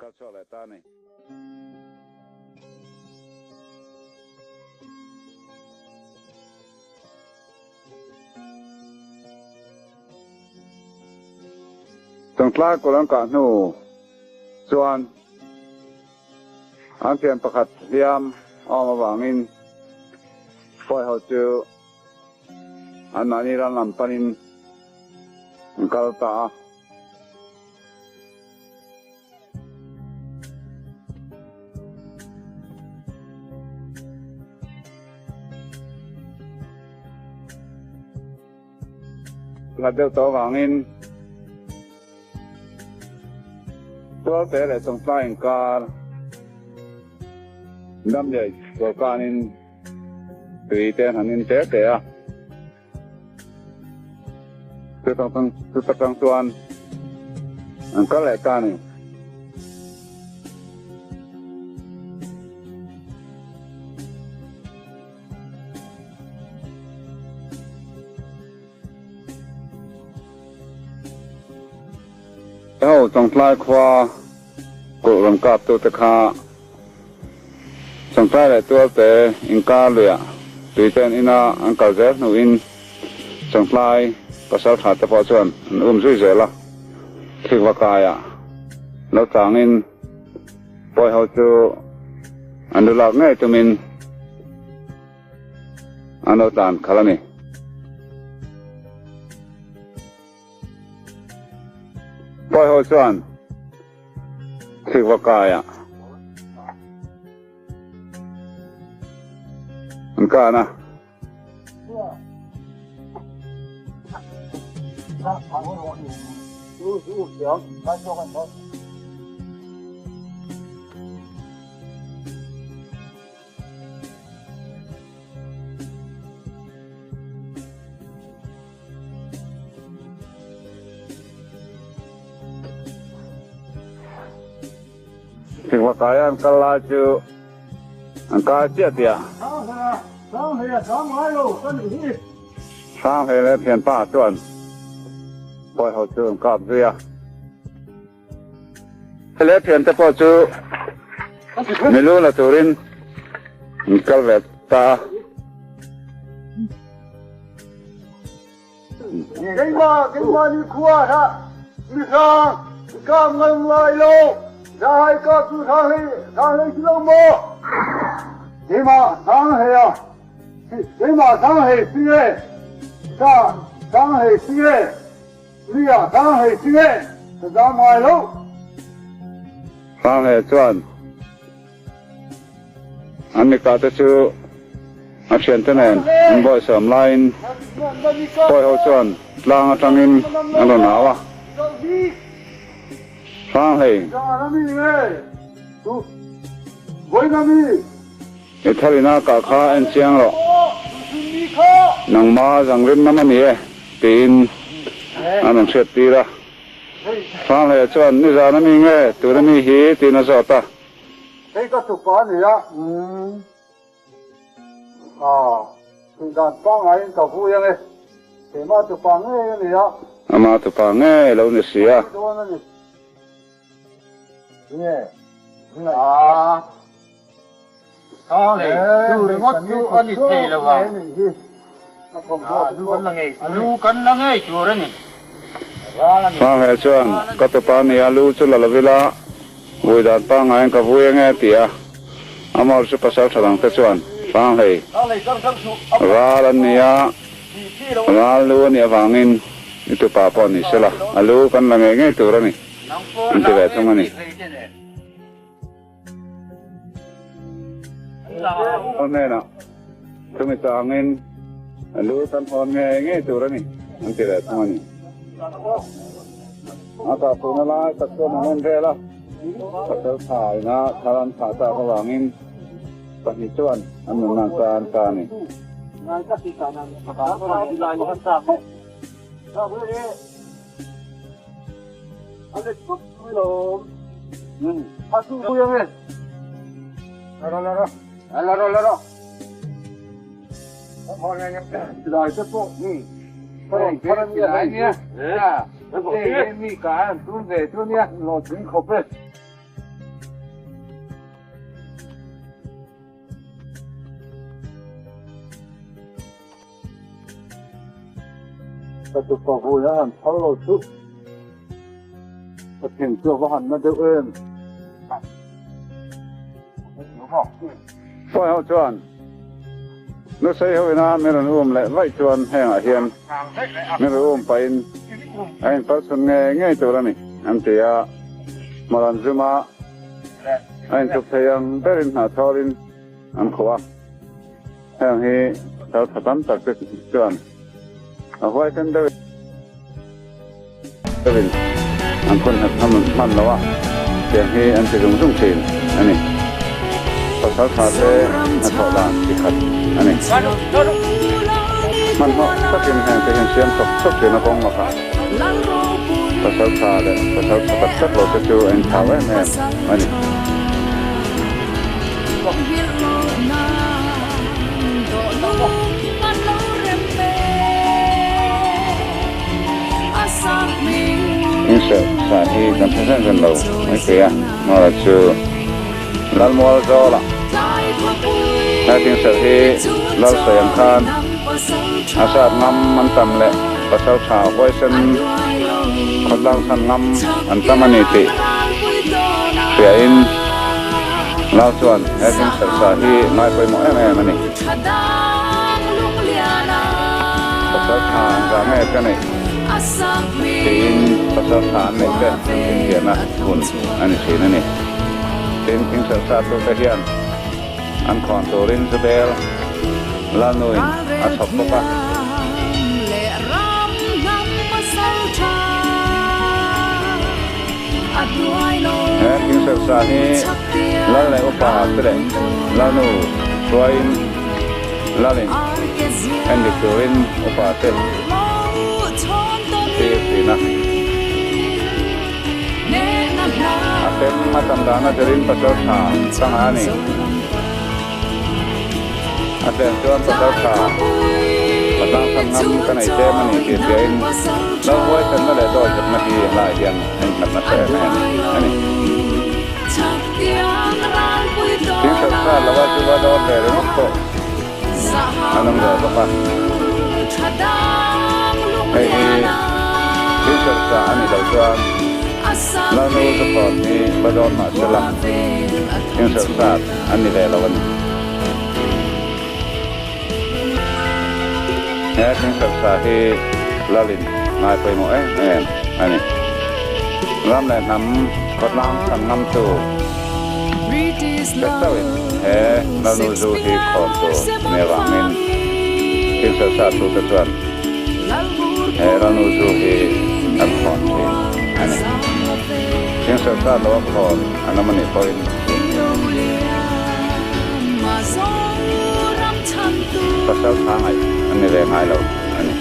Kal chhuak leh ta a ni. Chawngtlai kawr an kah hnu chuan an thian pakhat hliam a awm avangin Pawiho chu anmahni ram lam panin an kal ta a. Hlat deuh tawh avangin Tualte leh Chawngtlai inkar Damliai Tualkanin tui te an han in te te a. Chuta tang chuan an kal leh ta a ni. Ho Chawngtlai khua kulh rawn kaptute kha Chawngtlai leh Tualte inkar luiah tuiten ina an kal zel hnuin Chawngtlai pasaltha te pawh chuan an um zui zel a, thikva kaiah lo changin pawiho chu an lu lak ngei tumin an lo tlan khalh a ni. Pawiho chuan thikva kaiah an kan a. Thingva kai an kal lai chu an kai chiah tiah. Hranghlei leh thianpa chuan pawiho chu an kap zui a. Leh thiante pawh chu milu la turin an kal ve ta a. Keimah keimah nih khua hlah mihrang kap ngam lai lo zahai kap cu hrang hlei hrang hlei si lo maw keimah hrang hlei ah keimah hrang hlei si e sa hrang hlei si e mi ah hrang hlei si e ka zam ngai lo. Hrang hlei chuan An mikah te chu a thiante nen an bawihsawm laiin pawiho chuan tlang atangin an rawn au a, Hranghlei, i thalina kah kha en chiang rawh, nangma zangrim nam a ni e, tiin an rawn hriat tir a. Hranghlei chuan, Nizan a mi nge, tun a mi hi? tiin a zawt a. Hei ka tupa a ni a, umm ah tih dan pangaiin ka vui ang e, keimah tupa ngei a ni a. Amah tupa ngei lo ni si a. Dawn a ni. Nge ah Hei chu ringawt chu a ni thei lo ang. Lu kan la ngei tur a ni. Hmangaih chuan ka tupa nia lu chu la lo ila, vui dan pangaiin ka vui ange a ti a. Amor chu pasal tha dang te chuan Hranghei ral an ni a, ral lu a nih avangin i tupa pawh ni sela, a lu kan la ngei ngei tur a ni an ti ve thung a ni. Aw hnenah chumi changin a lu kan hawn ngei ngei tur a ni an ti leh thung a ni. A kah puhna lai tak chuan an en vel a, pasal thaina thar an thah tak avangin pahnih chuan an nunna an tan ta a ni. Ka tupa vui a han phal lo chu ka thin chu a va han na deuh em. Pawi ho chuan nusei ho ina min rawn um leh vaih chuan hengah hian min rawn um pahin a inpalchhun ngei ngei tur a ni an ti a, Hmawran zuma a inthup thei ang berin hnahchhawlin an khuh a. Heng hi pasal tha tam tak te chuan a huaisen deuh deuhin an phun nghet hman lo a, tiang hi an ti zung zung thin a ni. Pasal tha te hnathawh dan chi khat a ni. Hmanhmawh takin heng te hian siam chawk chawk thin a kawng lakah pasal tha leh pasal tha tak tak lo te chu a inthau em em a ni. Insert sa hi kan hre zen zen lo mai thei a, mara chu Lalmual Zawla he insert hi Lal sawi ang khan a sat ngam an tam leh pasal tha huaisen khawtlang chhan ngam an tam a ni tih hriain Lal chuan he insert sa hi ngai pawimawh em em a ni. Pasal tha ang zah nge ka neih? Tiin pasal tha an neih te an chhinchhiahna hun a ni thin a ni. Tin, thingserh satute hian an khawn turin Zubel Lalnuin a chhawp bawk a. He thingserh sa hi Lal leh upa te leh Lalnu hruaiin Lalin endik turin upa te a tir thin a. A pem a tam dana zirin pasal tha changa a ni. A tlem chuan pasal tha patlang chhan ngam ka nei tlem a ni tih hriain lo huaisenna leh dawi chakna hi helaiah hian a innghat nasa em em a ni. Thingserh kha lo a chu va dawn ve ringawt pawh an awm ve bawk a. Hei hi thingserh sa a nih loh chuan Lalnu Zukhawn hi va dawn mah sela thingserh sat an ni ve lo a ni. He thingserh sa hi Lalin ngai pawimawh em em a ni. Ram leh hnam khawtlang chhan ngamtu te chauhin he Lalnu zu hi khawn tur ni avangin thingserh sa tute chuan he Lalnu zu hi an khawn thin a ni. Thingserh sa lo a khawn an awm a nih pawhin Pasal tha ngaih an ni ve ngai lo a ni.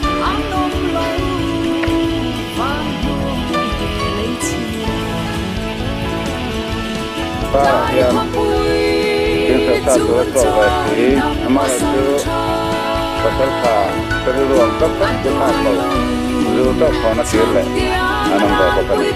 Parah hian thingserh sa tur a chhuak ve si, amaherawhchu chu pasal tha ka rilru ang tak tak chu phak lo, zu chauh khawn a kir leh an awm ve bawk a ni.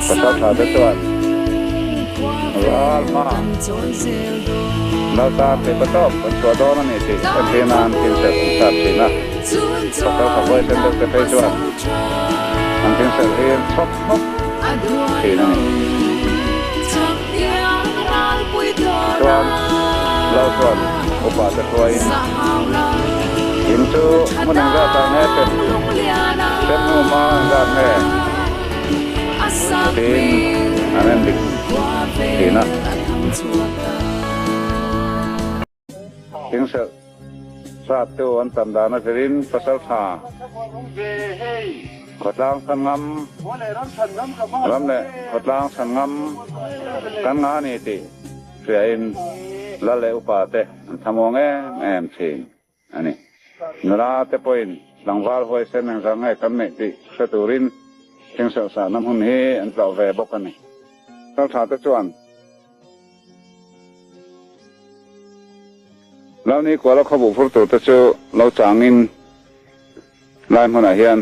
Pasal tha te chuan ral hma Laltar thei pa tawp an chhuah dawn a ni tih entir nan thilserh an sat thin a. Pasal tha huaisen deuh te phei chuan an thilserh hi an chhawp hnawk thin a ni. Tichuan Lal chuan upa te hruaiin in chu hmun engzat ah nge pem pem hnu hma engzat nge tiin an en dik thin a. Thingserh sat tu an tam dan a zirin pasal tha. Khawtlang chhan ngam, ram leh khawtlang chhan ngam kan ngah a ni tih hriain lal leh upa te an thlamuang em em thin a ni. Nula te pawhin tlangval huaisen engzah nge kan neih tih hre turin thingserh sahna hmun hi an tlawh ve bawk a ni. Laltha te chuan. Lalni kuala khawbuh phur tur te chu lo changin lai hmunah hian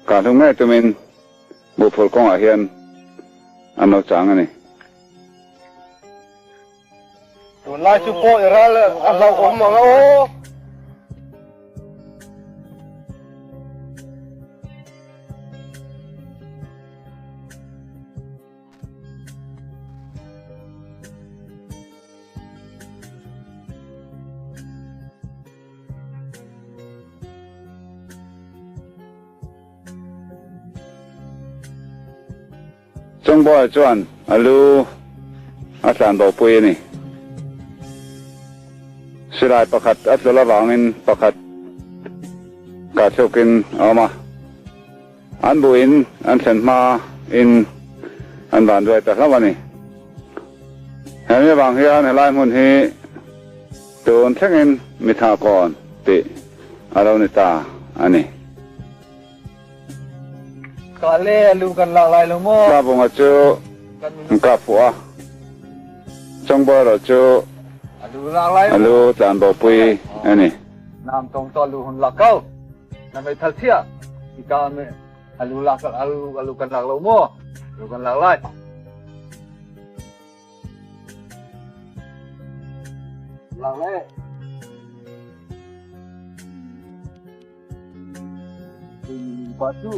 kahhlum ngei tumin buhphur kawngah hian an lo chang a ni. Tunlai chu pawh i ral a hlauhawm ang a aw. Chungbawi chuan a lu a tlan bo pui a ni. Silai pakhat a tlul avangin pakhat kahthluk-in a awm a. An buin an thlen hma in an van duai ta hlauh a ni. Hemi avang hian helai hmun hi tun thlengin mitha kawn tih a lo ni ta a ni. Ka le a lu kan lak lai lo maw? Tlabunga chu an kap fuh a, Chawngbaw erawh chu a lu tlanbo pui a ni. Nam tawng chu a lu hun lak ko. Na meithal chiah ika me alu lak alu alu kan lak lo maw alu kan lak lai lak le pa chu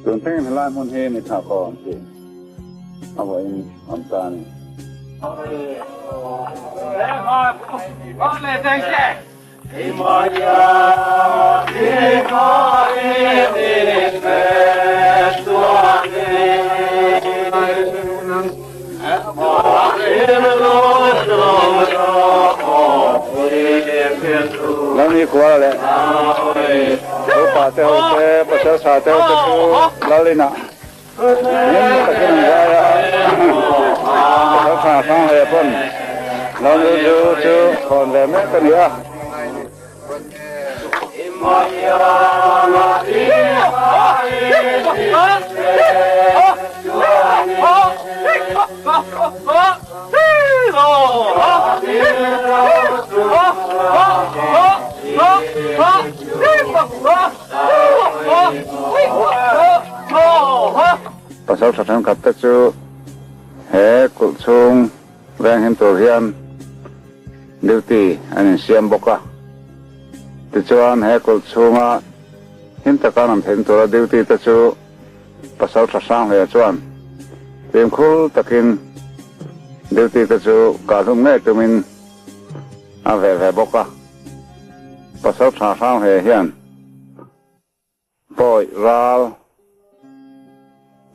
Tun thlengin helai hmun hi mi tha kaw an tih a vawiin awm ta a ni. Lalni kual leh upa te ho te pasal tha te ho te chu lal inah hlim takin an zai a, pasal tha hrang hle pawn lalnu chu chu khawn ve mek a ni a. Pasal tha thenkhat te chu he kulh chhung veng him tur hian duty an insiam bawk a. Tichuan he kulh chhunga him taka an awm theihna tura duty te chu pasal tha hrang hle chuan fimkhur takin duty te chu kahhlum ngei tumin a veh ve bawk a. Pasal tha hrang hle hian Pawi ral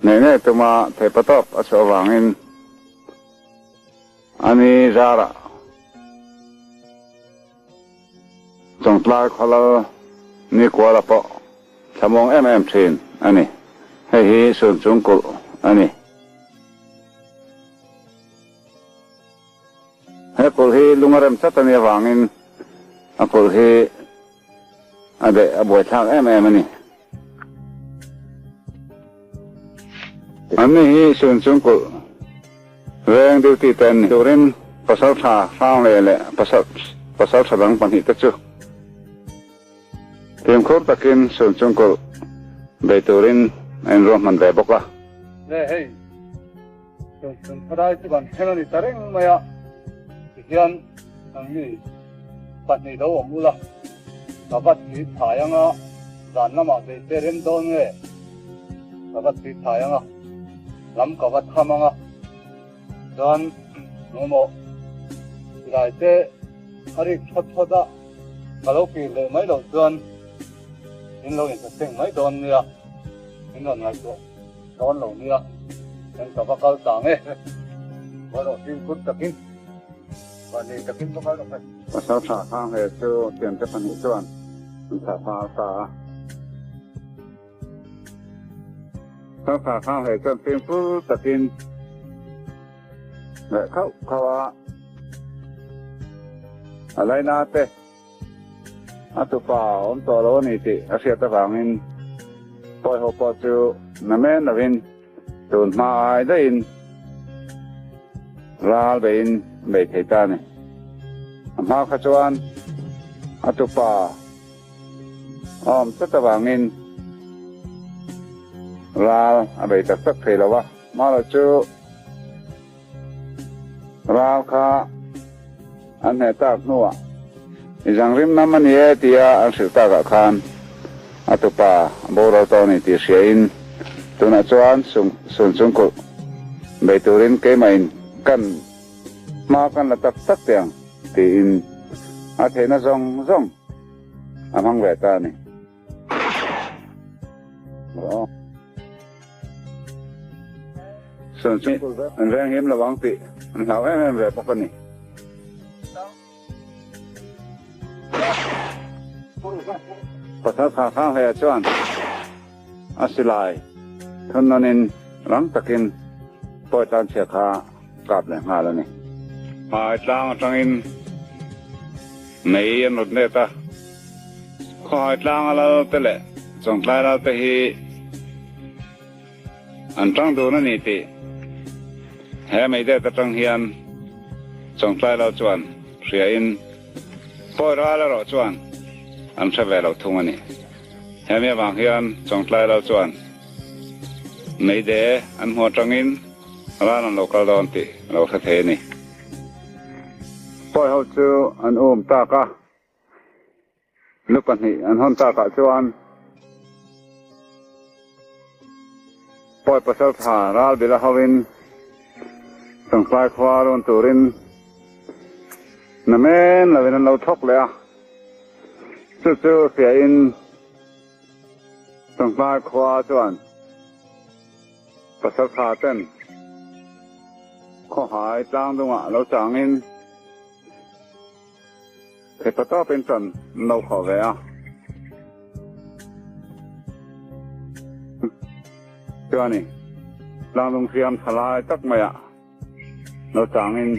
ngei ngei tuma theihpatawp a chhuah avangin a ni zarah Chawngtlai khawlal nikuala pawh thlamuang em em thin a ni. Hei hi Sunchung kulh a ni. He kulh hi lung a rem tlat a nih avangin a kulh hi A beh a buaithlak em em a ni. Anni hi sun chung kulh veng duty te an ni. Turin pasal tha Hrangleh leh pasal pasal tha dang pahnihte chu fimkhur takin sun chung kulh bei turin a inruahman ve bawk a. Le hei, sun chung khawdai chu kan thleng a ni ta reng mai a, tihian nangni pahnih lo awm ula, ka va tui thai anga zan lamah bei te rem dawn nge? Ka va tui thai anga lam ka va tham anga chuan engemaw silai te a rik thawt thawt a, ka lo kir leh mai loh chuan in lo inhre mai dawn nia, in rawn ngaihtuah dawn lo nia, eng ka va kal ta nge? Vawi rawh fimkhur takin. Pasaltha Hranghlei chu thiante pahnih chuan an thlah nghal ta a. Pasaltha Hranghlei chuan fimkhur takin leh khauh khauh a, a laina te a tupa awm tawh lo a ni tih a hriat avangin Pawiho pawh chu namen lovin Tun hma ai daihin ral beiin bei thei ta a ni. A hma kha chuan a tupa a awm tlat avangin ral a bei tak tak thei lo va. Hmala chu ral kha an hneh tak hnuah i zangrim nam a ni e tia an hrilh takah khan a tupa a boral tawh a ni tih hriain tunah chuan sun chungkulh bei turin keimahin kan hma kan la tak tak teh ang tiin a theihna zawng zawng a hmang ve ta a ni. Sun chu an veng him lo ang tih an hlau em em ve bawk a ni. Pasal kha Hranghlei chuan a silai thun nawnin rang takin pawi tlanchhia kha kap leh nghal a ni. Hmai tlang atangin mei an rawn let a. Khawhai tlanga lal te leh Chawngtlai lal te hi an tang dun a ni tih he meidet atang hian Chawngtlai lal chuan hria in Pawi ral erawh chuan an hre ve lo thung a ni. Hemi avang hian Chawngtlai lal chuan meide an hmu atangin ral an lo kal dawn tih a lo hre thei a ni. Pawi ho chu an um tak a. Nu pahnih an hawn takah chuan Pawi Pasaltha Ralbila hovin Chawngtlai khua run turin namen lovin an lo thawk leh a, chu chu hriain Chawngtlai khua chuan Pasaltha ten khawhai tlangdungah lo changin Thepa tawpin chuan an lo khawh ve a. Chuani tlanglung hriam tha lai tak maiah lo changin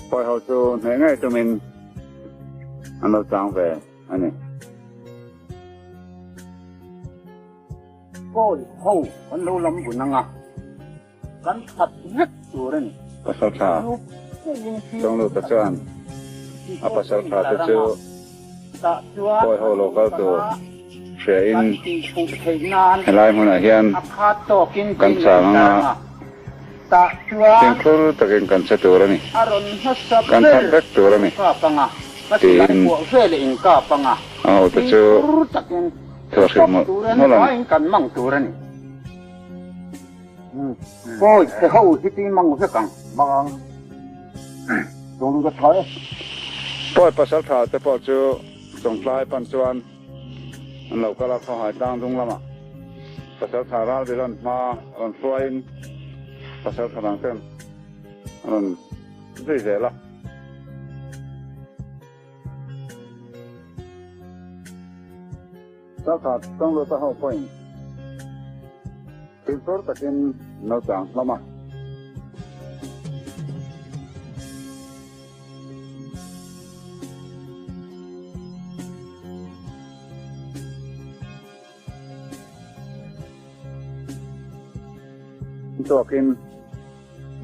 pawi ho chu hneh ngei tumin an lo chang ve a ni. Pawi ho an lo lam vun anga. Kan that vek tur a ni. Pasaltha Chawngluta chuan a pasaltha te chu pawi ho lo kal tur hria in helai hmunah hian kan chang anga fimkhur takin kan che tur a ni, kan that vek tur a ni tiin a hote chu thu a hrilh mawlh mawlh a ni. Pawi chhe ho hi chu i mang vek ang. Mang ang. Chawng lut a tha e. Pawi pasal tha te pawh chu Chawngtlai pan chuan an lo kal a, Khawhai tlang dung lamah pasal tha ral bilan hma rawn hruaiin pasal tha dang ten an rawn zui zel a. Saltha Chawngluta ho pawhin fimkhur takin an lo chang hlawm a. Tuakin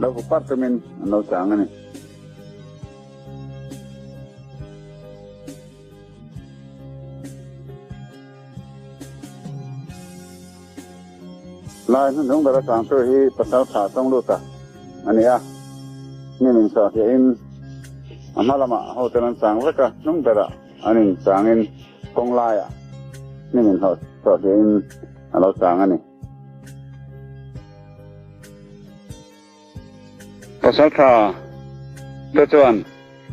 lo vu parh tumin an lo chang a ni. Lai hnuhnung ber atang chu hi pasal tha tawng lut a a ni a, hnim insawhfiahin a hma lamah hotel an chang vek a, hnung berah an inchangin kawng laiah hnim inhlawhfiahin a lo chang a ni. Pasaltha te chuan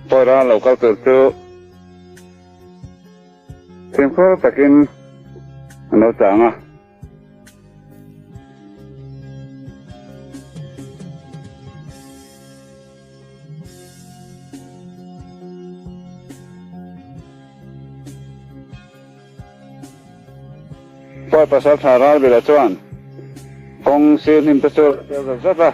Pawira lo kal tur chu fimkhur takin an lo chang a. Pawi pasaltha Ralbila chuan kawng sir hnim te chu a tel zat zat a.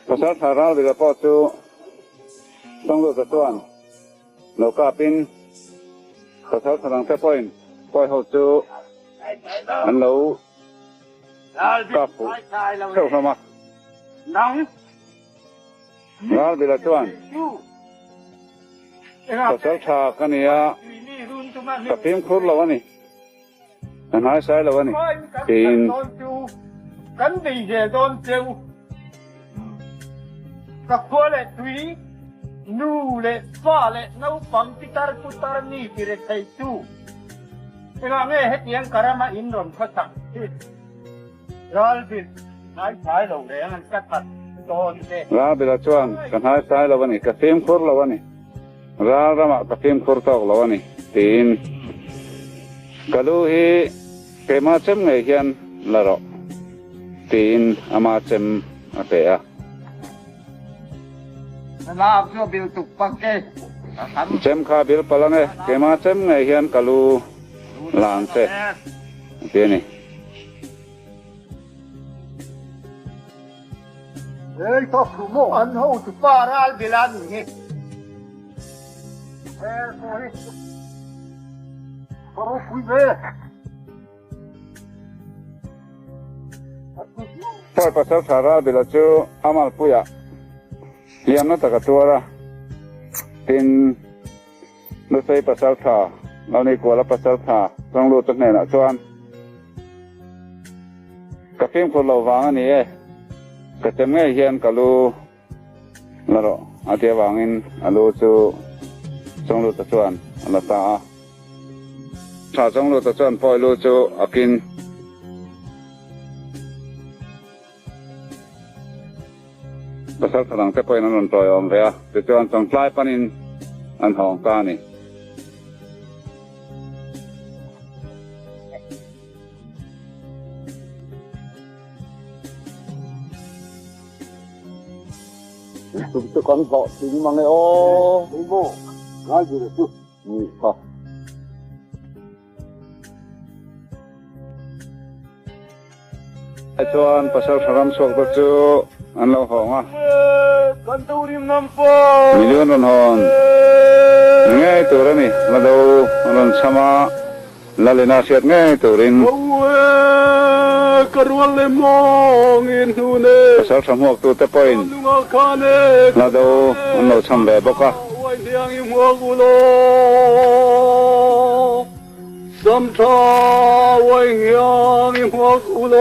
Pasaltha Ralbila pawh chu Changluta chuan lo kapin pasaltha dangte pawhin pawi ho chu an lo kap fuh theuh hlawm a. Ralbila chuan, Pasaltha ka ni a, ka fimkhur lo a ni. Ka hnaisai lo a ni, tiin. Kan bei zel dawn cheu. Ka khua leh tui, nu leh fa leh naupang pitar putar mi ti re thei tu. Engah nge hetiang ka rama in rawn khawsak hi? Ralbil hnaisai lo reng an ka that dawn che. Ralbila chuan, Ka hnaisai lo a ni, ka fimkhur lo a ni. Ral ramah ka fimkhur tawk lo a ni, tiin ka lu hi keimah chem ngei hian la rawh, tiin ama chem a pe a. Chem kha bil palh ang e, keimah chem ngei hian ka lu la ang che, a ti a ni. An hotupa ral bila ni hi. Pawi pasaltha ral bila chu a malpuiah hliamna tak a tuar a, tin Lusei pasaltha Lalnikuala pasaltha Changluta hnenah chuan, Ka fimkhur lo vang a ni e, ka chem ngei hian ka lu la rawh a ti avangin a lu chu Changluta chuan a la ta a. Tha Changluta chuan pawi lu chu a kin. Pasaltha dangte pawhin an rawn tawiawm ve a, tichuan chawngtlai panin an hawng ta a ni. Tum chu kan hlawh tling mang e aw. Maw ngai zir chu ni kha. Chuan pasal tha ram chhuak te chu an lo hawng a. Million rawn hawn ngei tur a ni. La do an rawn cham a, Lalina hriat ngei turin. Pasal tha hmuak tute pawhin la do an lo cham ve bawk a. Samtha uai ngiang i hmuak u law.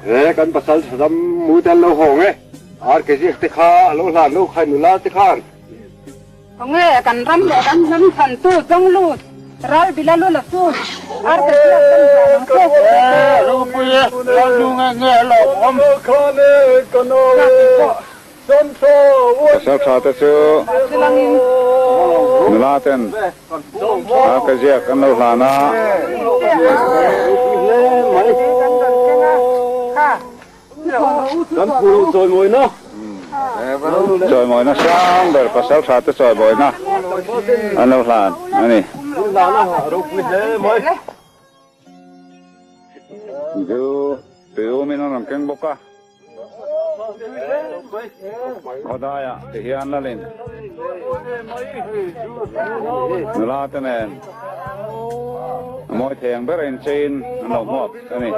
He kan pasal thadam mu te an lo hawng e. Ar ke ziak te kha a lo hlan lo khai nula te khan. Khawnge kan ram leh kan hnam chhantu zawng lut ral bila lu la chu ar ke ziak kan hlan ang che. Ropui e, lalnu nge nge a lawmawm. Pasal tha te chu nula ten a ka ziak an lo hlan a. Chawimawina hrang ber pasal tha te chawimawina an lo hlan a ni. Zu tuiumin an rawn keng bawk a. Khawdaiah ti hian lalin nula te nen a mawi thei ang ber a inchein an lo hmuak a ni.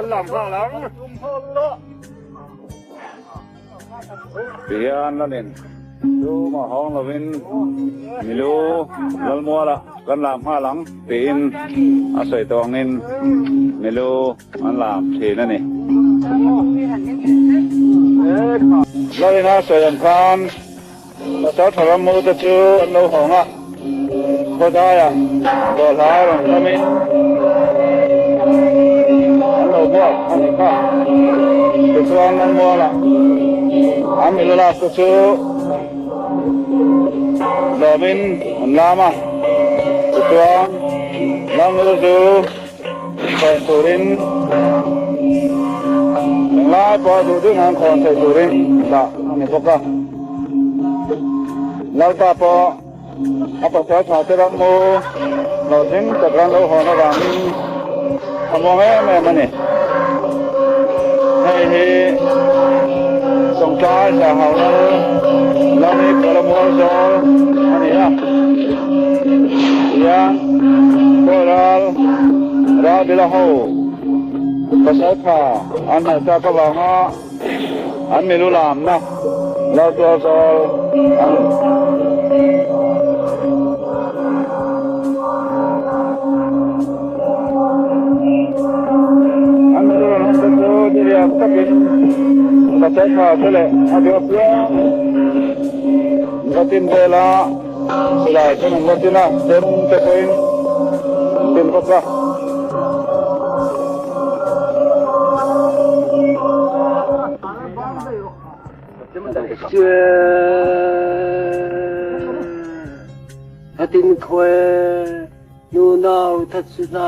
Ti hian lalin chu mah hawng lovin milu lalmualah kan lam nghal ang tiin a sawi tawh angin milu An lam thin a ni. Lalina sawi ang khan pasal tha ram mute chu an lo hawng a, khawdaiah dawhla rawn thamin an lo hmuak a ni kha. Tichuan. chuan Lalmuala an milu lak te chu lawmin an lam a, tichuan Lalnu chu khawn turin englai pawha duh duh nan khawn theih turin dah a ni bawk a. Lalpa pawh a pasal tha te ram mu lo thleng tak ran lo hawn avangin a muang em em a ni. Hei hi Sawngtlai Sahau Lal Lami Kuala Mualzawl a ni a. Tihian Pawi ral Ralbila ho pasal tha an hnaih tak avanga An milu lamna Laltual zawl a ni. An milu rawn awm te chu diriam takin pasal tha te leh a duh apiang va tin vel a, silai chuan an va tin a, chem te pawhin an tin bawk a.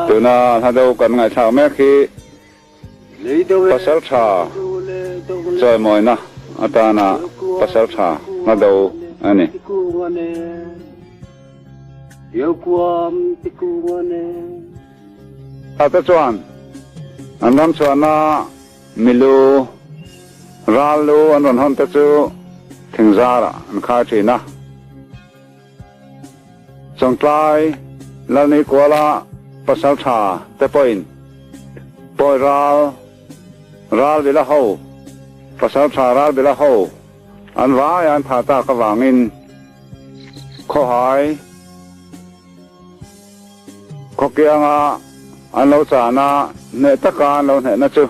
Tuna hla do kan ngaihthlak mek hi Pasaltha chawimawina atana Pasaltha hla do a ni. Ate chuan an ram chhuahna milu ral lu an rawn hawn te chu thingzarah an khai thin a. Chawngtlai Lalni Kuala pasal tha te pawhin Pawi ral ral bila ho pasal tha ral bila ho an vai an thah tak avangin khawhai Khawkianga an lo chan a, hneh taka an lo hnehna chu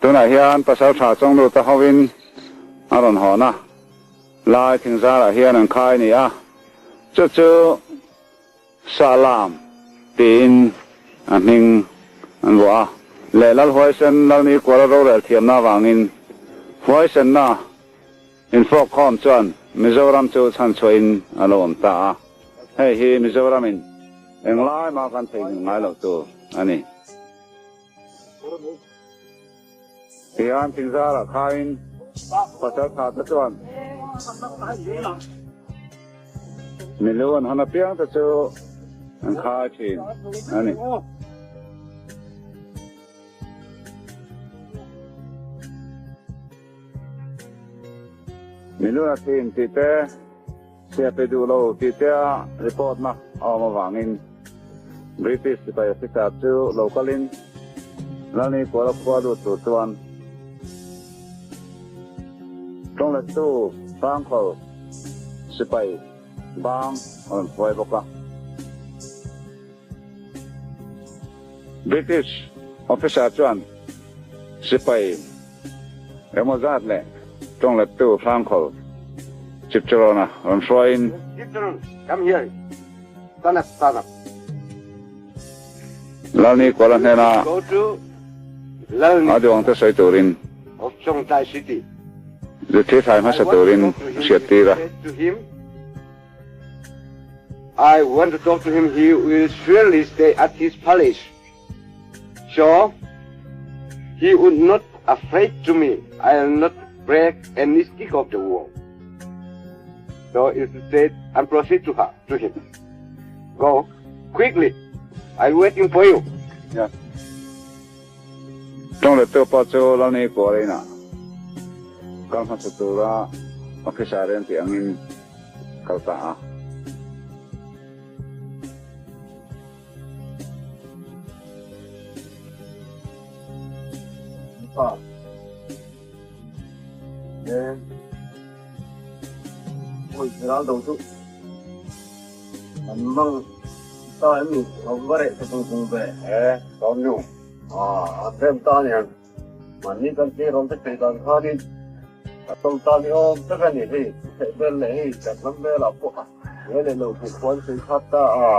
tunah hian Pasaltha Chawngluta hovin a rawn hawn a, lai thingzarah hian an khai a ni a, chu chu Sahlam tiin a hming an vuah a, leh Lalhuaisen Lalnikuala rorel thiamna avangin huaisenna Infawkkhawm chuan Mizoram chu chhanchhuahin a lo awm ta a, hei hi Mizoramin englai mah kan theihnghilh ngai loh tur a ni. Tihian thingzarah khain pasal tha te chuan milu an hawn apiang te chu an khai thin a ni. Miluna thin tih te, chhia pe duh lo tih te a report na a awm avangin British sipai officer chu lo kalin Lalni Kuala khua lut tur chuan tawnglettu Hrangkhawl sipai bang a rawn hruai bawk a. British officer chuan sipai Emaw zat leh tawnglettu Hrangkhawl Chipcherawn-a rawn hruaiin. Chipcheron, come here. Stand up, stand up. Lalni Kuala hnena Go to Lalni a duangte sawi turin of Chongtai City. Zirthir thlai I hmasa want to turin talk to a him. hriat tir a. Say to him, I want to talk to him. He will surely stay at his palace. So, he would not afraid to me. I will not break any stick of the wall. So it said, and proceed to her, to him. Go quickly. I'm waiting for you. Yeah. Tawng lettu pawh chu Lalni Kuala inah kal hmasa tura officer en tih angin kal ta a. Pa. E. Oi, ral do chu. An mang ta em ni, ông va reh ta tung tung ve. E, Tom nu. À, a them ta niang. Mahni kan ti rawn te thei dan khanin a tawng ta ni awm tak a ni hei, theih vel leh hei kan ram velah pawh a he leh lo hmuh pawh an sawi khat ta a.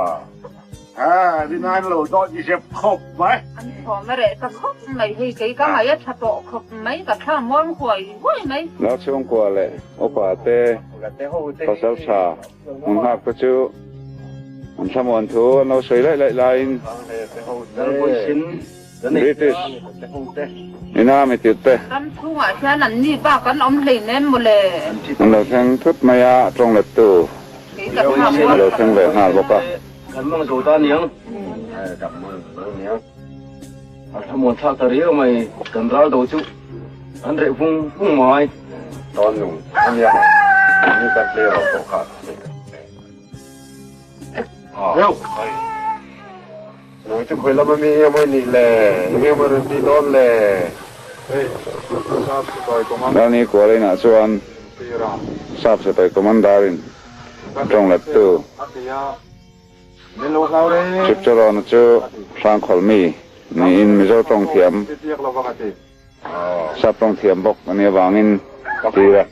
Rinai lo dawt i zep khawp mai. An thawm a reh ta khawp mai hei kei ka ngaih a tha tawh khawp mai ka thla muang huai huai mai. Lal chhungkua leh upa te pasal tha hmun nghak te chu an thlamuan thu an lo sawi laih laih laiin British ina mi tirh te. Ram chhungah hian an ni bak an awm hleinem mawle. An lo thleng thut mai a, tawng lettu a lo thleng ve nghal bawk a. Kan mang zo ta niang. Kan mang zo niang. A thlamuan thlak ta riau mai, kan ral do chu an reh vung vung mai. Tawn nung a nia, ni kan tle rawh pawh kha. Reuh. Nang chu khawi lam ami nge maw nih le? Enge maw rawn tih dawn le? Lani kual inah chuan Sap sipai Commander-in tawng lettu Chipcharawn-a chu Hrangkhawl mi niin Mizo tawng thiam, Sap tawng thiam bawk a nih avangin tir a.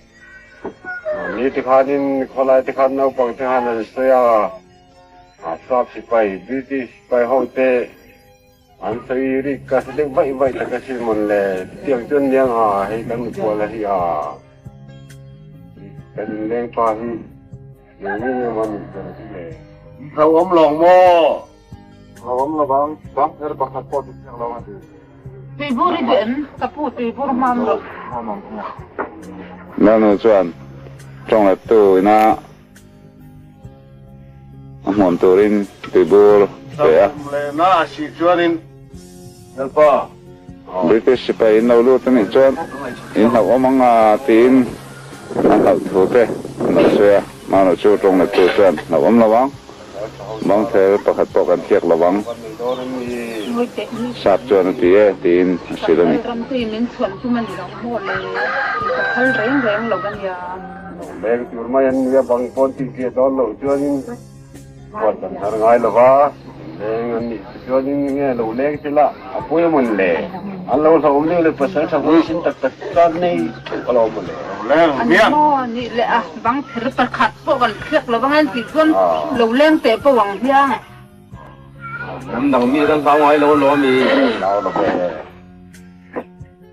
Ni tikhanin khawlai tikhan naupang te khan an sawi a. Sap sipai, British sipai ho te an sawi rik ka hre deuh vaih vaih tak asin mawn le. Chutiang chuan niang a, hei kan nuphual a hi a, kan inleng pa hi eng nge nge maw nih ber hi le. Hlauhawm lawng maw? Hlauhawm lovang, bang kher pakhat pawh ti chiang lo a ti. Tuibur i duh em? Ka pu tuibur hmam rawh. Lalnu chuan tawng lettu ina A hmuam turin tuibur pe a. British sipai in lo lut a nih chuan in hlauhawm ang a tiin a hlauh thu te an lo sawi a. Mahno chu tawng lettu chuan hlauhawm lo ang, bangthel pakhat pawh kan thiak lo ang, sap chuan a ti e tiin a hrilh a ni. Leng tur mai an nia bang pawn tih fiah dawn loh chuanin huat an har ngai lo va, leng an nih chu chuanin nge lo leng se la a pawi a mawn le, an lo hlauhawm deuh leh pasal tha huaisin tak tak tan nei theuh a lo mawn le. An maw nih leh a bang pher pakhat pawh kan thliak lo vang en tih chuan lo leng teh pawh ang hiang. Hnam dang mi kan hlau ngai lo alawm i. Hlau lo ve.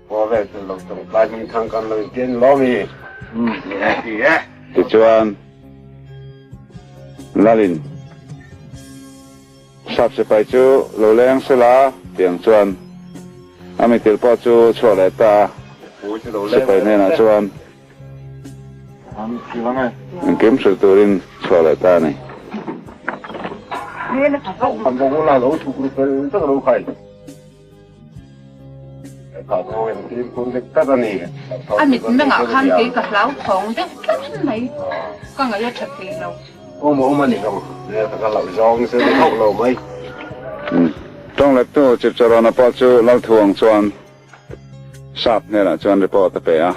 Khua vel chu lo tawng tlai hming thang kan lo intian lawm i. Tichuan, Lalin sap sipai chu lo leng sela tiang chuan a mitil pawh chu chhuah leh ta a, sipai hnenah chuan engkim hrilh turin chhuah leh ta a ni. A mit mengah khan kei ka hlauthawng deuh tlat mai, ka ngaih a tha thei lo. Tawng lettu Chipcharawna pawh chu Lalthuang chuan sap hnenah chuan report a pe a.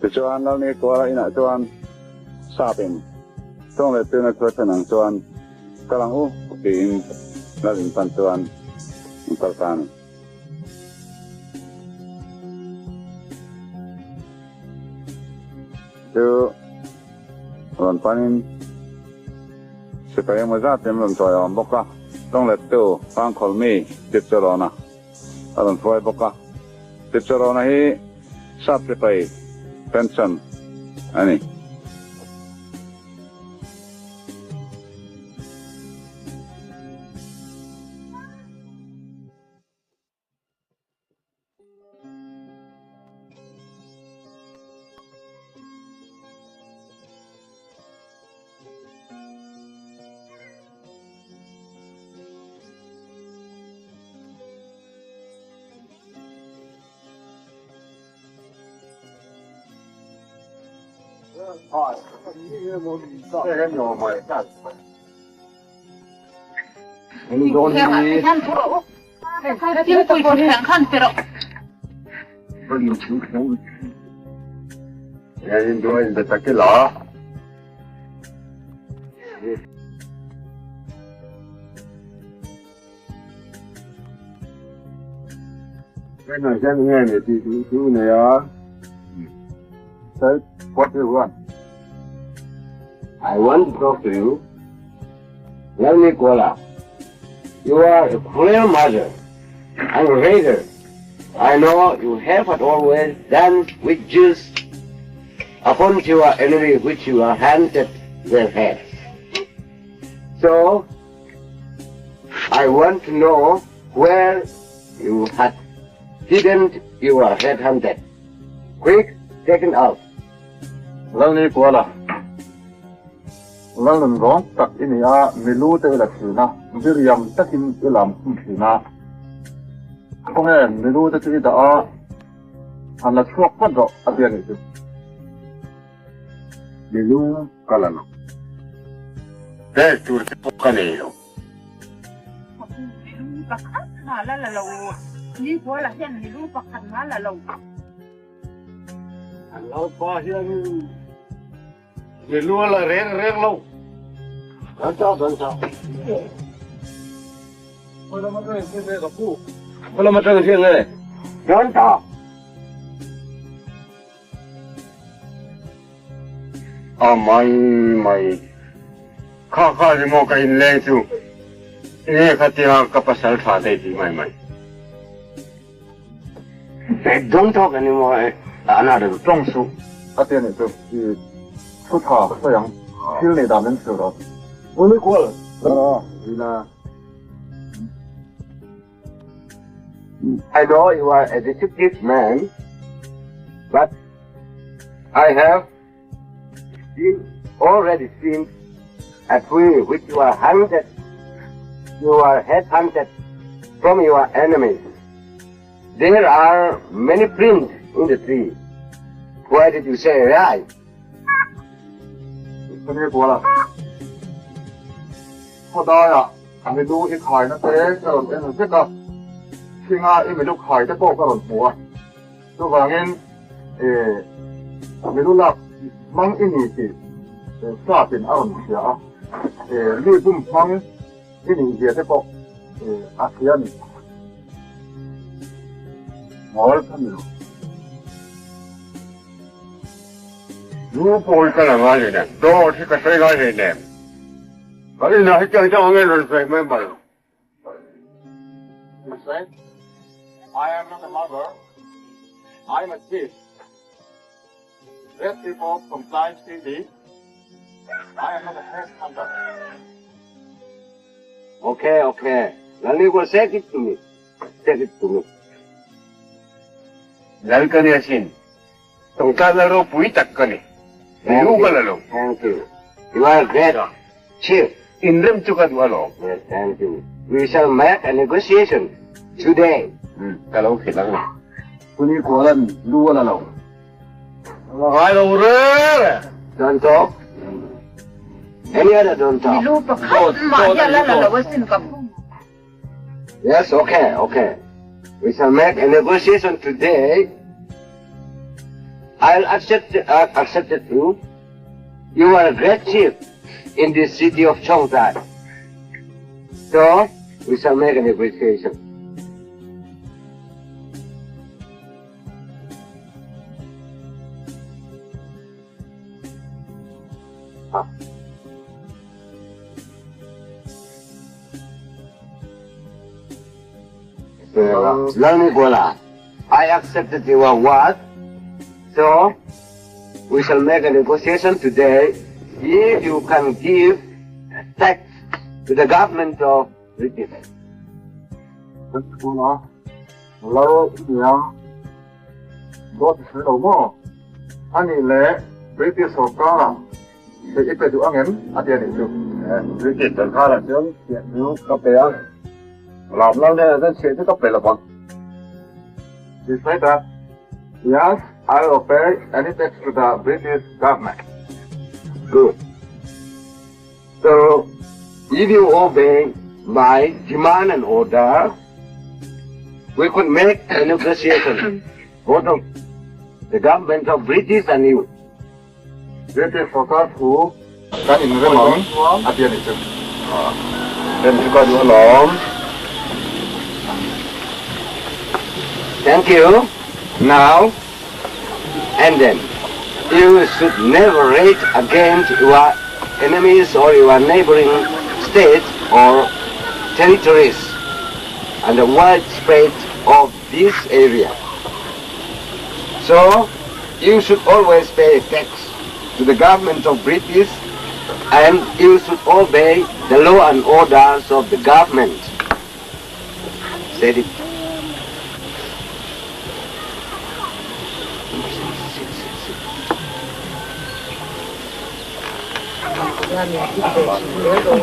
Tichuan Lalni Kuala inah chuan Sapin tawng leh tuna thu a thlen ang chuan kal ang u tiin Lal in pan chuan an kal ta a ni. Chu rawn panin sipai emaw zat in rawn chawi awm bawk a, tawnglettu Pangkhawlh mi Chipcharawna a rawn hruai bawk a. Chipcharawna hi sap sipai pension a ni. Heng ah hian nge ni tih duh chu nei a, Say what you want. I want to talk to you. Lalnikuala, you are a cruel mother and raider. I know you have always done with Jews upon your enemy which you are handed their heads. So, I want to know where you had hidden your headhunted. Quick, taken out. Lalnikuala, Lal nun rawng tak i ni a, milu te i la thin a, diriam takin i lam khum thin a. Khawnge milu te chu i dah a, han la chhuak vat rawh a ti a nih chu. Milu ka la lo. Pek tur te pawh ka nei lo. Milu pakhat mah la la lo. Nikuala hian milu pakhat mah la lo. An lalpa hian Mi lu a la reng reng lo. Dan chau dan chau. Khawi lam atangin thil nge ka pu? Khawi lam atangin thil nge? Dan chau. A mai mai. Kha kha ni maw ka inleng chu. Enge khatia ka pasal tha te ti mai mai. Don't talk anymore another. Tawng suh a ti a nih chu i thu tha sawi ang thil nei dan min hrilh rawh. Ui kual ila. I know you are a deceptive man but I have seen already seen a tree which you are hunted you are headhunted from your enemies. There are many prints in the tree. Why did you say right? Khawdaia milu i khaina te ka rawn en vek a, thinga i milu khai te pawh ka rawn hmu a. Chuvangin milu lak hmang i ni tih Sap-in a rawn hria a, mi bum hmang i nih zia te pawh a hria a ni. Mawl ka ni lo. Lu pawi ka la ngai hleinem, dawt hi ka sawi ngai hleinem. Ka inah hetiang chang angin rawn sawi mai mai. He said, I am not a mother, I am a thief. Red people from Times TV, I am not a headhunter. Okay, okay. Lalnikuala say it to me. Say it to me. Lal ka ni asin. Tawngtana ropui tak ka ni. Milu ka la lo. Thank you. You are great chief. Inrem chu ka duh alawm. Yes, thank you. We shall make a negotiation today. Ka lo hrilh ang. Puni Kualan lu a la lo. La ngai lo reng e. Don't talk. Any other don't talk. Milu pakhat mah hian a la lo asin ka pu. Yes, okay, okay. We shall make a negotiation today. I'll accept, uh, accept it you. You are a great chief in this city of Chongzai. So, we shall make a negotiation. Lalnikuala, I accepted your word, so we shall make a negotiation today if you can give tax to the government of British. Lalnikuala, Lal i nia, dawt i sawi lo maw? A nih leh British sorkar-ah Theih i pe duh ang em? A ti a nih chu. British sorkarah chuan chhiah chu ka pe a, lam lal hnenah chuan chhiah chu ka pe lo vang. He said that, Yes, I will pay any tax to the British government. Good. So, if you obey my demand and order, we could make a negotiation, both of the government of British and you. British sorkar thu kan inrem ang a ti a nih chu. Rem chu ka duh alawm. Thank you. Now and then, you should never rage against your enemies or your neighboring states or territories and the widespread of this area. So, you should always pay tax to the government of British and you should obey the law and orders of the government. Said it.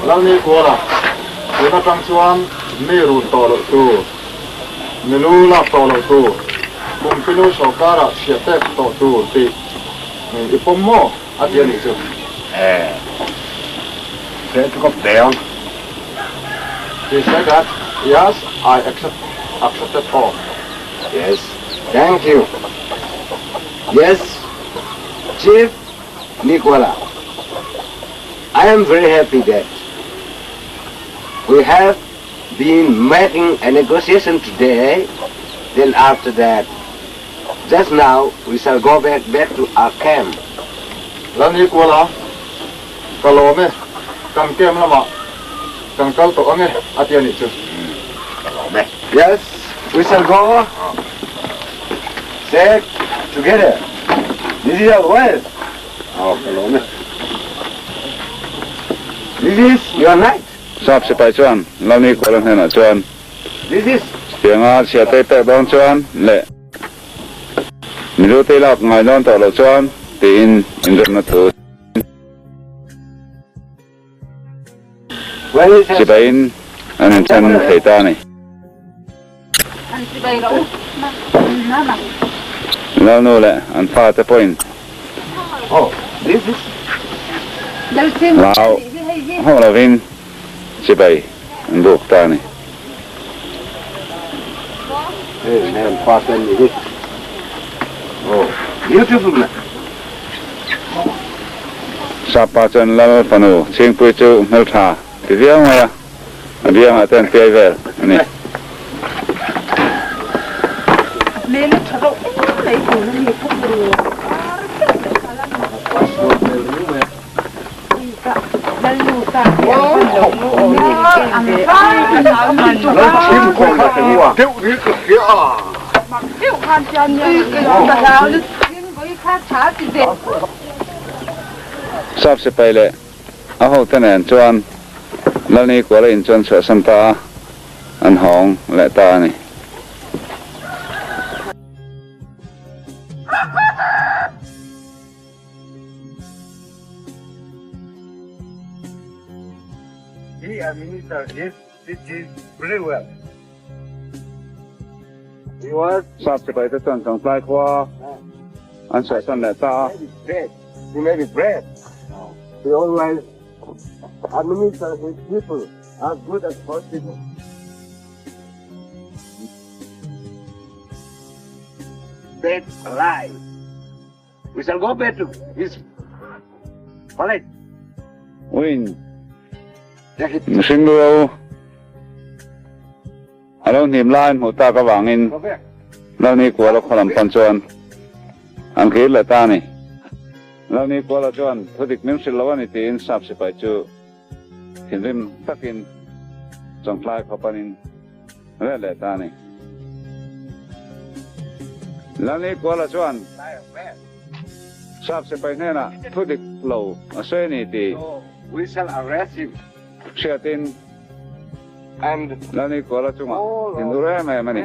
Lalni Kuala, tun atang chuan mi run tawh loh tur, mi lu lak tawh loh tur, Kumpinu sawrkarah chhiah pek tawh tur tih i pawm maw? a ti a nih chu. He said that, Yes, I accept, accepted all. Yes, thank you. Yes, Chief Nicola, I am very happy that we have been making a negotiation today. Then after that, just now we shall go back back to our camp. Lalnikuala, Ka lawm e, kan camp lamah kan kal tawh ang e, a ti a nih chu. Ka lawm e. Yes, we shall go back together. This is our wealth. Aw, ka lawm e. This is your night. Sap sipai chuan Lalnikuala hnenah chuan, Chutianga chhia te pek dawn chuan leh Mizo te lak ngai dawn tawh loh chuan tiin inremna thu sipaiin an inthen thei ta a ni. Lalnu leh an fate pawhin hlau hauh lovin Chibai an buk ta a ni. Sapa chuan Lal fanu Chhingpui chu hmeltha ti viau mai a, a biangah te an piai vel a ni. Sap sipai leh a hote nen chuan Lalni kuala in chuan chhuahsan ta a, an hawng leh ta a ni. He administered his city very well. He was Sap sipai te chuan Changtlai khua an chhuahsan leh ta a. He made it bread. He always administered his people as good as possible. Dead alive. We shall go back to his palace. Uin mihring lu a lo hnim lai an hmuh tak avangin Lalni Kuala khaw lam pan chuan an kir leh ta a ni. Lalni Kuala chuan thudik min hrilh lo a ni tiin sap sipai chu thinrim takin Chawngtlai khaw panin Reh leh ta a ni. Lalni Kuala chuan Sap sipai hnenah thu dik lo a sawi a ni tih hriatin Lalni Kuala chungah in ur em em a ni.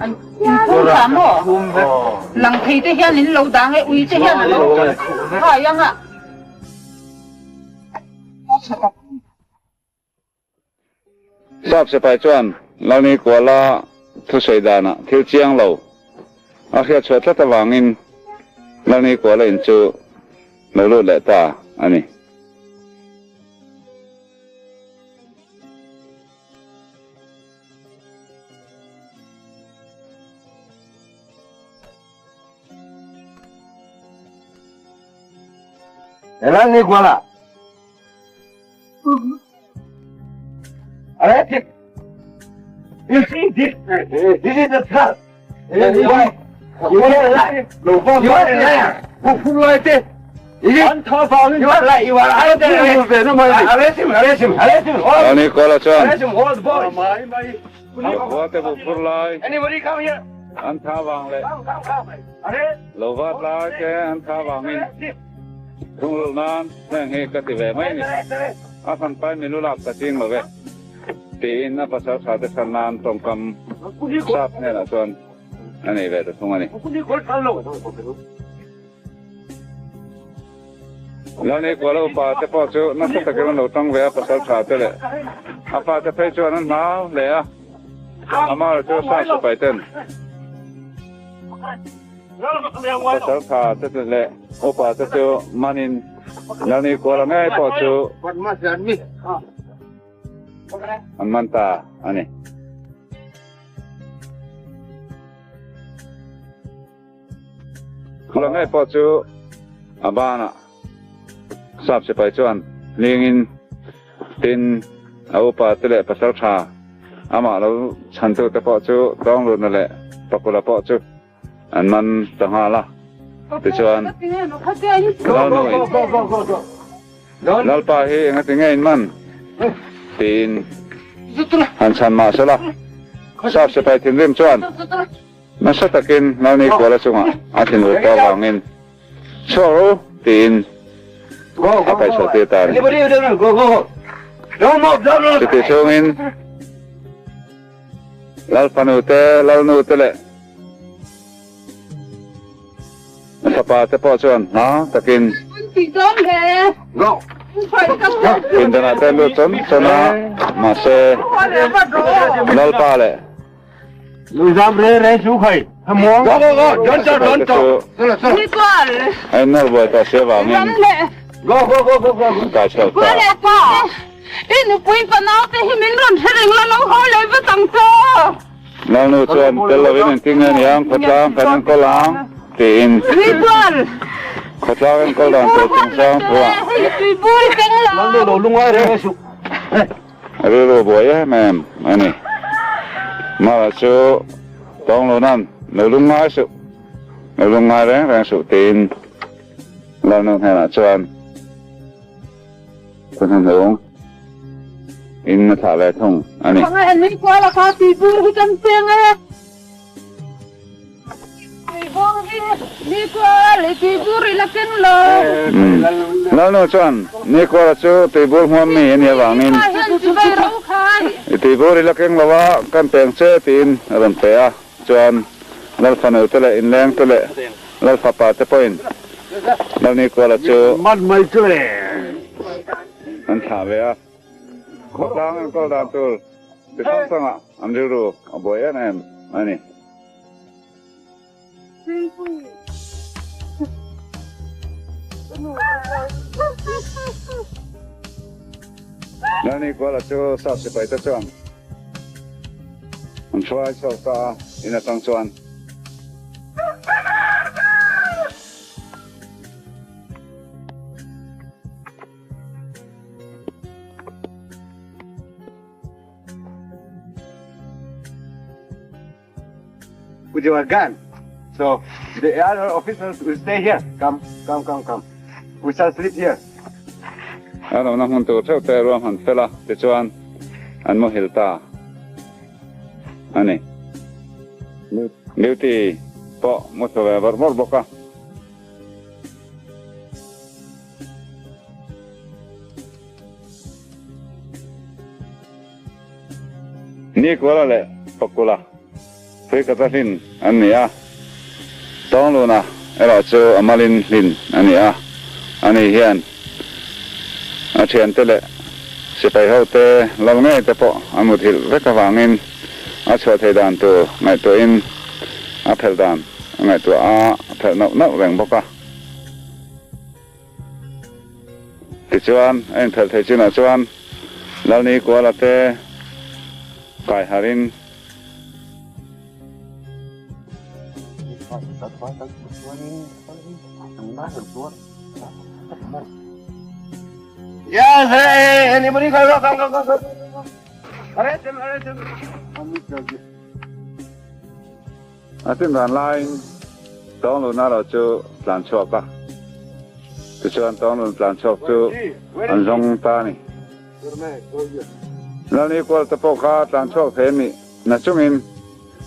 An inkhung ta maw? Lang thei te hian in lo dang e, ui te hian a lo khai ang a. Sap sipai chuan Lalni Kuala thusawi danah thil chiang lo a hriat chhuah tlat avangin Lalni Kuala in chu lo lut leh ta a ni. Lalnikuala. Arrest him. You see this? This is the trap. You are a liar. You are a liar. You are liar. You are arrest him. Arrest him. Arrest him. Lalnikuala chuan. Arrest him. All the boys. Khua te bu phur lai. Anybody come here? An tha vang leh. Come, come, come. Arrest. Lo vat lai te an tha vangin thungrulh nan heng hi ka ti ve mai ni. A fan pai milu lak ka ching lo ve tiin a pasal tha te chhan nan tawngkam sap hnenah chuan a nei ve ta thung a ni. Lani Kuala upa te pawh chu nasa takin an lo tang ve a, pasal tha te leh a fa te phei chuan an hlau hle a, amah chu sa sipai ten pasal tha te leh upa te chu manin Lani Kuala ngei pawh chu an man ta a ni. Khula ngei pawh chu a banah sap sipai chuan hlingin tin a upa te leh pasal tha amah lo chhantu te pawh chu Tawngluna leh Pakula pawh chu an man ta nghal a. Tichuan Lalnuin Lalpa hi engati nge in man? tiin han chhan mah sela sap sipai thinrim chuan Nasa takin Lalni Kuala chungah a thinur tawh avangin chhuak rawh u tiin a kaihchhuah tir ta a ni. Chuti chhungin Lalfanu te, Lalnu te leh fapa te pawh chuan hna takin pindanah te an lut chawn chawn a, mahse Lalpa leh A innawr buai tawh si avangin kai chhuak ta. Lalnu chuan tel lovin engtin nge niang khawtlang kan enkawl ang tiin khawtlang enkawl dan tur chungchang thuah A rilru buai em em a ni. Mara chu tawng lo nan lo lung ngai suh, lo lung ngai reng reng suh tiin Lalnu hnenah chuan thu hnuhnung in a thlah ve thung a ni. Lalnu chuan Nikuala chu tuibur hmuam mi a nih avangin i tuibur i la keng lo a, kan peng che tiin a rawn pe a. Chuan Lalfanu te leh inleng te leh Lalfapa te pawhin Lal Nikuala chu an thlah ve a. Khawtlang enkawl dan tur chi hrang hrangah an rilru a buai em em a ni. Lalni Kuala chu sap sipai te chuan an hruai chhuak ta a, in atang chuan. With your gun. So the other officers will stay here. Come, come, come, come. We shall sleep here. A lohna hmun tur theuh te ruahman fel a, tichuan an muhil ta a ni. Duty pawh mu thlu ve bawrh bawrh bawk a. Nikuala leh Pakula hrui kata hlin an ni a, Tawngluna erawh chu a malin hlin a ni a, ani hian a thiante leh sipai hote lal ngei te pawh a muthilh vek avangin a chhuah thei dan tur ngaihtuahin a phelh dan a ngaihtuah a, a phelh nauh nauh reng bawk a. Tichuan, a inphelh theih chinah chuan Lalni Kuala te kai harin. Yes, hey, anybody go, go, go, go, go. Arrest him, arrest him. A tin dan laiin Tawngluna lo chu tlan chhuak a, tichuan Tawnglun tlan chhuak chu an zawng ta a ni. Lalni kual te pawh kha tlan chhuak thei a nih na chungin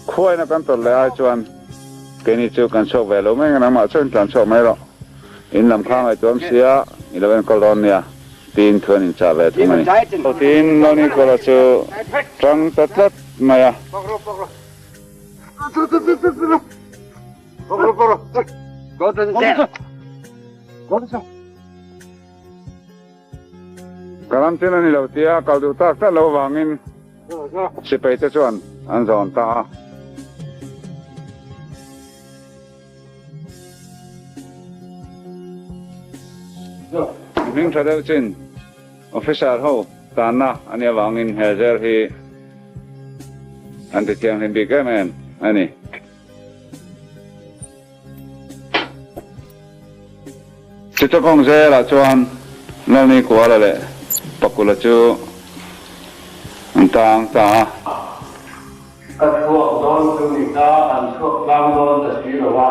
khuaina kan tawrh leh ai chuan keini chu kan chhuak ve lo mai ang, nangmah chuan tlan chhuak mai rawh, in lam kha ngaihtuam sia i lo enkawl dawn nia tiin thu an inchah ve thung a ni. Tiin Lalni kuala chu tang ta tlat mai a. Ka ram chin a ni lo tia kal duh tak tak lo avangin sipai te chuan an zawn ta a. Hming tha deuh chin officer ho tanna a nih avangin he zel hi an ti thianghlim bik em em a ni. Chittagong zelah chuan Lalni Kuala leh Pakula chu an tang ta a. Ka chhuak dawn chu ni ta, an chhuak tlang dawn ta si lo a,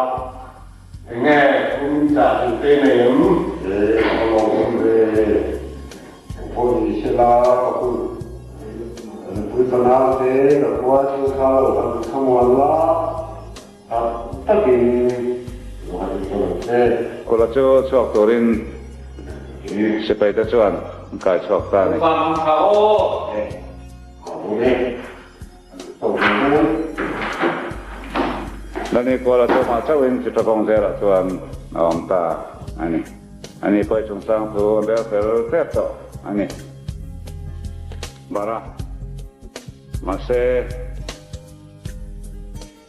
enge kum chah duh te nei em? E, ka lo awm ve, engpawh ni se la ka hun nupui fanau te ka khua chu kha lo han thlamuan la. Tak takin lo han insawi ang che. Kula chu chhuak turin sipai te chuan an kai chhuak ta a ni. Lani Kuala chu amah chauhin Chittagong zelah chuan a awm ta a ni. Ani pawh chungchang thu an rel fel tep tawh a ni. Bara. Mahse.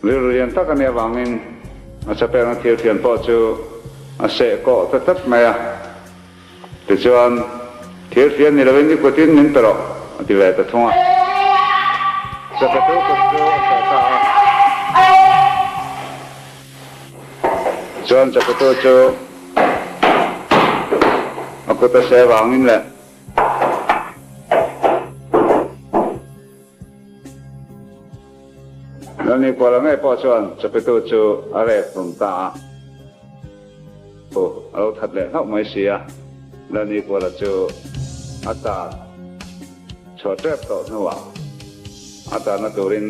Rilru lian tak a nih avangin a chapelna thil thian pawh chu a seh kawh ta tlat mai a. Tichuan, Thil thian ni lovin i kutin min pe rawh, a ti ve ta thung a. Chapeltu kut chu a seh ta a. Chuan chapeltu chu a kut a seh avangin leh. Lalni Kuala ngei pawh chuan Chapitu chu a rek hlum ta a, thu a lo that leh hlauh mai si a, Lalni Kuala chu a tar chhuah tep tawh hnuah a tarna turin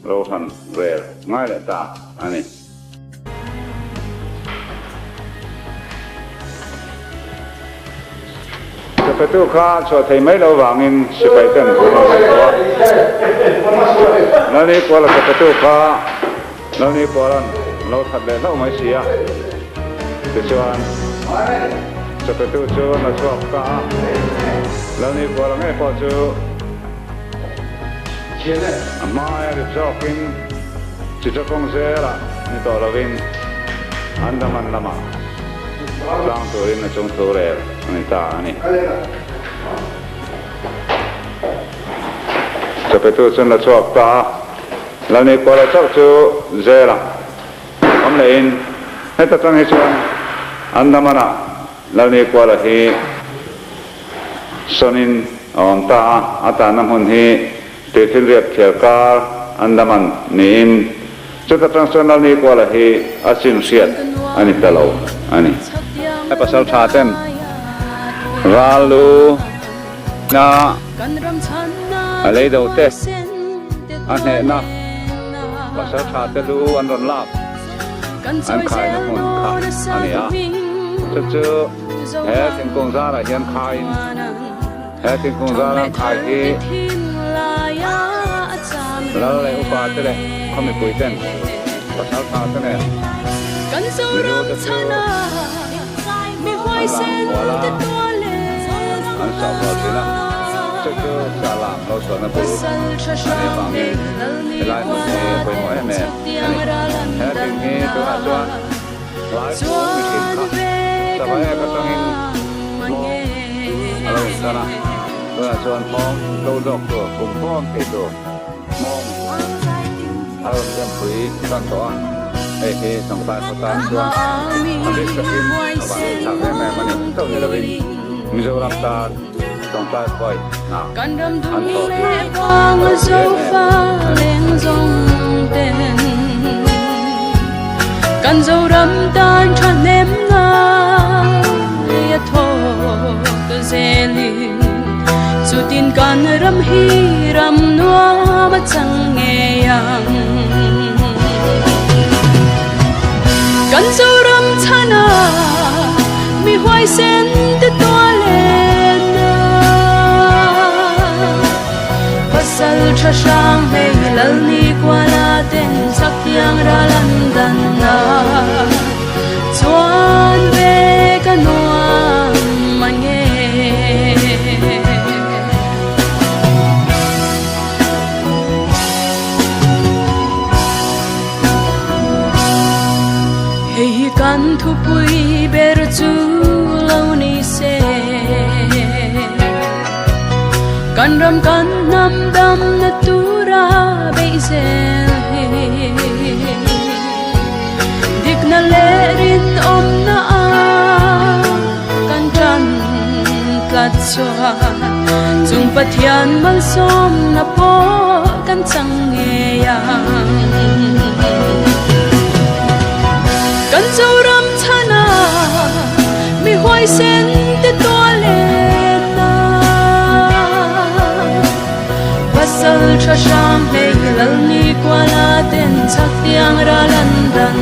rohran rel ngai leh ta a ni. Chapetu kha chhuah thei mai lo vangin sipai ten an rawn ngaihtuah a. Lalni Kuala chapetu kha Lalni Kuala'n lo that leh hlauh mai si a. Tichuan, chapetu chu an la chhuak ta a. Lalni Kuala ngei pawh chu a hmaia rip zawkin, Chittagong zelah ni tawh lovin Andaman lamah tlang turin a chung thu rel a ni ta a ni. Chapetu chuan la chhuak ta a, Lalni Kuala chauh chu zelah awm lehin heta tang hi chuan Andaman-ah Lalni Kuala hi sawnin a awm ta a, a tanna hmun hi Tuifinriat thial kar Andaman niin chuta tang chuan Lalni Kuala hi a chin hriat a ni ta lo a ni. Pasal tha ten ral lu na a lei do te a hnehna pasal tha te lu an rawn lak an khaina hmun kha a ni a, chu chu he thingkung zarah hian khaiin He thingkung zara khai hi lal leh upa te leh khaw mipui ten pasal tha te nen milu te chu an lam kual a, an sah kual thin a, chu chu sah lam lo chhuahna bul a nih avangin helai hmun hi a pawimawh em em a ni. He thing hi tunah chuan Lai pum mihring kha sava ek atangin hmawng a lo intan a, tunah chuan hmawng tlo zawk tur, kum khawm thei tur hmawng a rawn rempui tan tawh a, hei hi Sangpai khaw tan chuan a bik takin a van thlak em em a ni, chauh ni lovin Mizoram tan. tawngtai huai hna Kan ram an dung thawh hi leh a vang ropui zo em em fa a ni. leng zawng ten Kan Zoram tan thahnem ngai a thawk zelin Chutin kan ram hi ram nuam a chang ngei ang. Kan Zoram chhana mi huaisen te tualen a Pasal tha hrang hei lal ni kuala ten chak tiang ral an dan a chuan ve ka nuam mange. Hei hi kan thupui ber chu lo ni se. Kan ram kan hnam damna tura beih zel hi. Dikna leh rinawmna a kan tan tlat chuan chung Pathian malsawmna pawh kan chang ngei ang. Kan Zoram chhana mi huaisen te tualen a Pasal tha hrang hlei lal ni kuala ten chak tiang ral an dan.